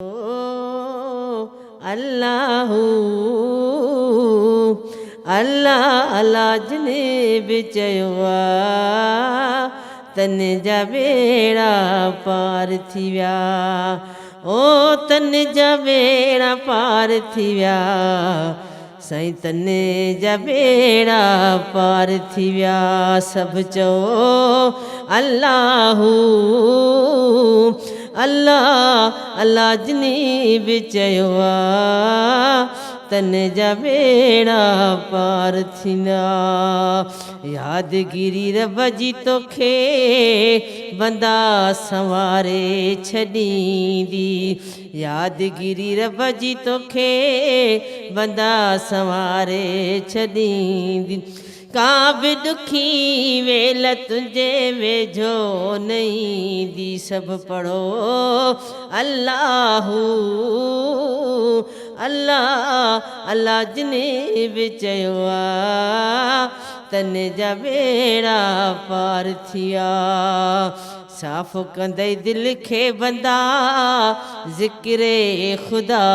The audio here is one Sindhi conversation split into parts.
الله الله الله جني به چيو آ تن جا ٻيڙا پار ٿي ويا او تن جا ٻيڙا پار ٿي ويا سائين تن جا ٻيڙا پار ٿي ويا سڀ چئو الله الله الله جني به چيو آ تن جا ٻيڙا پار ٿيندا يادگيري رب جي توکي بندا سنواري ڇڏيندي يادگيري رب جي توکي بندا سنواري ڇڏيندي ڪا به ڏکي ويل تنهنجي ويجهو نه ايندي سڀ پڙهو الله الله الله جني به چيو آ تن جا ٻيڙا پار ٿيا. صاف ڪندئي دل کي بندا ذڪر خدا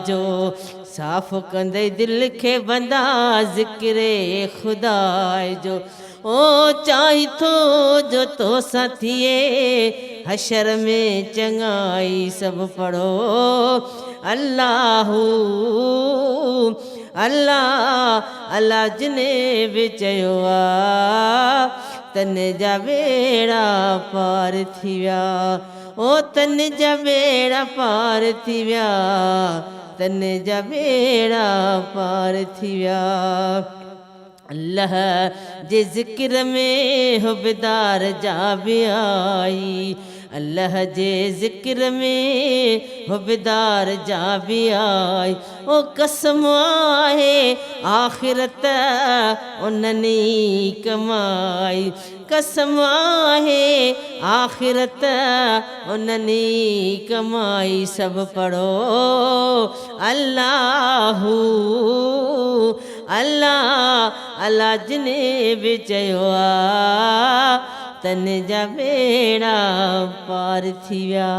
جو صاف ڪندئي دل کي بندا ذڪر خدا جو او چاهين ٿو جو توسان ٿئي حشر ۾ چڱائي سڀ پڙهو الله الله الله جني به چيو آ تن جا ٻيڙا پار ٿي ويا او تن جا ٻيڙا پار ٿي ويا تن جا ٻيڙا پار ٿي ويا الله جي ذڪر ۾ حبدار جا به آئي الله جي ذڪر ۾ حبدار جا به آئي او قسم آهي آخرت انهن ئي ڪمائي قسم آهي آخرت انهن ئي ڪمائي سڀ پڙهو الله الله الله جني به چيو آ تن جا ٻيڙا پار ٿي ويا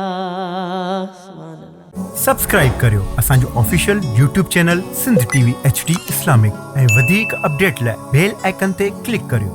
سبحان الله. سبسڪرائيب ڪريو اسان جو official YouTube channel Sindh T V H D Islamic ۽ وڌيڪ اپڊيٽ لاء بيل آئيڪن تي ڪلڪ ڪريو.